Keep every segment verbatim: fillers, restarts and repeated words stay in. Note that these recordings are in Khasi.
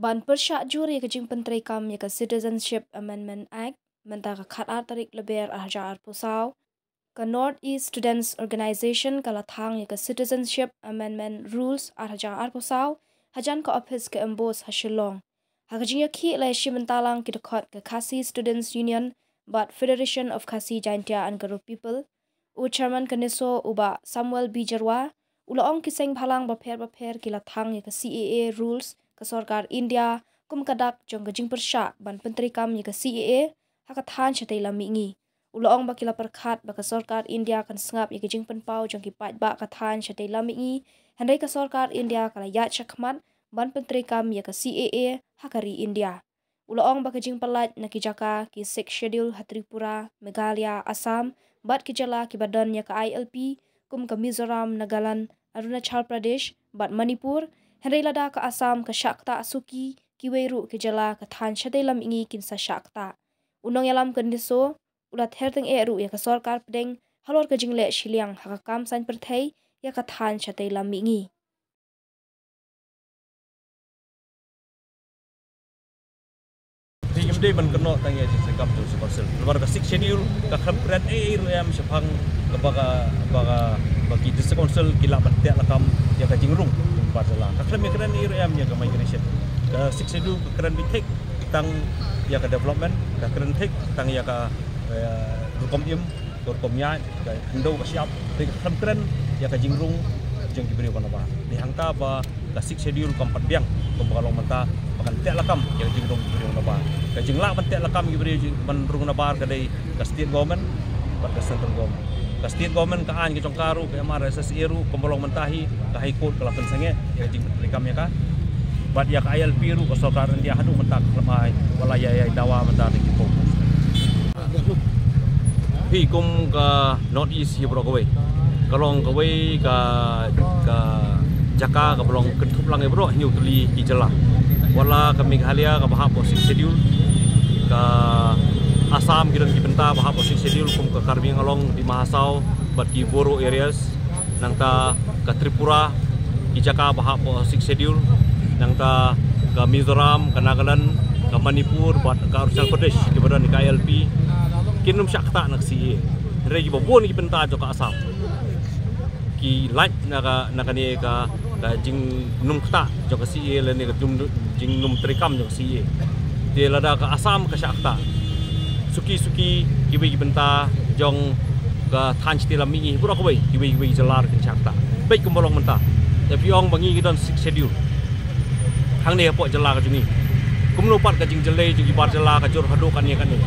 Ban pyrshah jur ïa ka jingpyntreikam ïa ka Citizenship Amendment Act, mynta ka khatar tarik Lber ar hajar arphew saw, ka North East Students Organisation ka la thang ïa ka Citizenship Amendment Rules ar hajar arphew saw hajan ka ophis ka MBOSE ha Shillong. Ha ka jingïakhih la ïashim bynta lang ki dkhot ka Khasi Students Union bad Federation of Khasi Jaintia and Garo People. U Chairman ka NESO, u Bah Samuel B Jyrwa, u la ong ki seng bhalang bapher bapher ki la thang ïa ka CAA Rules ka sorkar India kum ka dak jong ka jingpyrshah ban pyntreikam ïa ka CAA ha ka thaiñ shatei lam mihngi. U la ong ba ki la pyrkhat ba ka sorkar India kan sngap ïa ka jingpynpaw jong ki paidbah ka thaiñ shatei lam mihngi, hynrei ka sorkar India ka la ïaid shakhmat ban pyntreikam ïa ka CAA ha ka ri India. U la ong ba ka jingpyllait na ki jaka ki Sixth Schedule ha Tripura, Meghalaya, Assam bad ki jylla kiba don ïa ka ILP kum ka Mizoram, Nagaland, Arunachal Pradesh bad Manipur, hynrei lada ka Assam ka shah ktah suki, kiwei ruh ki jylla ka thaiñ shatei lam mihngi kin sa shah ktah. U nongïalam ka NESO u la ther tyngeh ruh ïa ka sorkar pdeng halor ka jingleh shiliang ha ka kam saiñ pyrthei ïa ka thaiñ shatei lam mihngi. Te ngim dei ban kynnoh tang ïa ka jingtrei kam jong City Council. Namar ka Sixth Schedule ka khlem kren ei ei ruh em shaphang kaba ka, ba ka, ba ki District Council ki lah ban teh lakam ïa ka jingrung jong ki bar jylla. Ka khlem ïakren ei ei ruh em ïa ka migration. Ka Sixth Schedule ka kren beit thik tang ïa ka development, ka kren thik tang ïa ka, eh, rukom im, ka rukom ïaid, ka khyndew ka shyiap, te ka khlem kren ïa ka jingrung jong ki briew ba nabar. Te hangta ba ka Sixth Schedule kam pat biang, kumba ka long mynta, ba kan teh lakam ïa ka jingrung ki briew nabar. Ka jinglah ban teh lakam ki briew jing, ban rung nabar ka dei ka state government bad ka central government. Ka state government ka aiñ ka jong ka ruh, ka MRSSA ruh, kumba long mynta hi, ka High Court ka la pynsangeh ïa ka jingpyntreikam ïa ka. Bad ïa ka ILP ruh ka sorkar India haduh mynta ka khlem ai, wat la ïai, ïai dawa mynta da ki phew. Hi kum ka North East hi baroh kawei. Ka long kawei ka, ka jaka kaba long kynthup lang ïa baroh hynñiew tylli ki jylla. Wat la ka Meghalaya kaba hap hapoh Sixth Schedule, ka Assam ki don ki bynta ba hap hapoh Sixth Schedule kum ka Karbi Anglong, Dima Hasao bad ki Bodo areas. Nangta ka Tripura, ki jaka ba hap hapoh Sixth Schedule, nangta ka Mizoram, ka Nagaland, ka Manipur bad ka Arunachal Pradesh, kiba don ka ILP, kin ym shah ktah na ka CAA. Hynrei kiba bun ki bynta jong ka Assam ki lait na ka, na kane ka, ka jingnym ktah jong ka CAA lane ka jing, jingnym treikam jong ka CAA. Te lada ka Assam ka shah ktah, suki suki kiwei ki bynta jong ka thaiñ shatei lam mihngi baroh kawei, kiwei kiwei ki jylla ruh kin shah ktah. Peit kumba long mynta, te phi ong ba ngi ki don Sixth Schedule hangne hapoh jylla ka jong ngi. Kumno pat ka jingjyllei jong ki bar jylla ka jur haduh kane kane.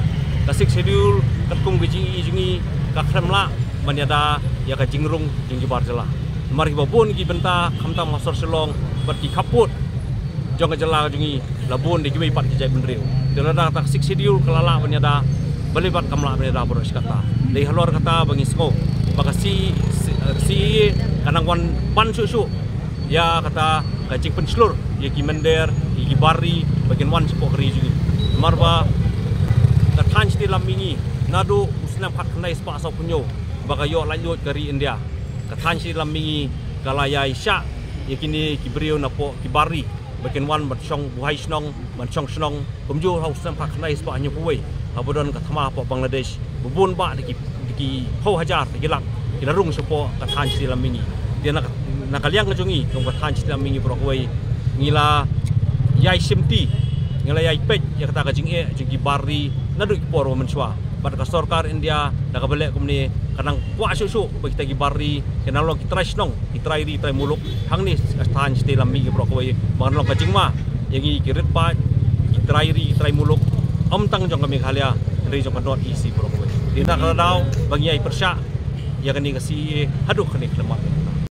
Ka Sixth Schedule katkum ka jingïohi jong ngi ka khlem lah ban ïada ïa ka jingrung jong ki bar jylla. Namar kiba bun ki bynta khamtam ha sor Shillong bad ki khappud jong ka jylla ka jong ngi la bun da kiwei pat ki jaitbynriew. Te lada ka Sixth Schedule ka la lah ban ïada, balei pat kam lah ban ïada baroh shi katta. Dei halor kata ba ngi sngew ba ka C, C, CAA ka nang wan ban shuh shuh ïa kata ka jingpynshlur ïa ki mynder, ïa ki bar ri ba kin wan shapoh ka ri jong ngi. Namar ba ka thaiñ shatei lam mihngi naduh u snem khatkhyndai spah sawphew hynñiew ba ka ïoh laitluid ka ri India, ka thaiñ shatei lam mihngi ka la ïai shah ïa kine ki briew napoh ki bar ri ba kin wan ban shong buhai shnong, ban shong shnong, kumjuh ha u snem khatkhyndai spah hynñiewphew wei haba don ka thma hapoh Bangladesh. Ba bun bah da ki, da ki phew hajar, da ki lak ki la rung shapoh ka thaiñ shatei lam mihngi. Te na ka, na ka liang ka jong ngi kum ka thaiñ shatei lam mihngi baroh kawei, ngi la ïai shimti, ngi la ïai peit ïa kata ka jingeh jong ki bar ri naduh ki por ba mynshuwa. Bad ka sorkar India da kaba leh kumne ka nang kwah shuh shuh ba kita ki bar ri kin nang long ki trai shnong, ki trai ri trai muluk hangne ha ka thaiñ shatei lam mihngi baroh kawei, ba kan long ka jingma ïa ngi ki rit paid, ki trai ri trai muluk, ym tang jong ka Meghalaya hynrei jong ka North East hi baroh kawei. Te na kata ka daw ba ngi ïai pyrshah ïa kane ka CAA haduh kane ka khyllipmat.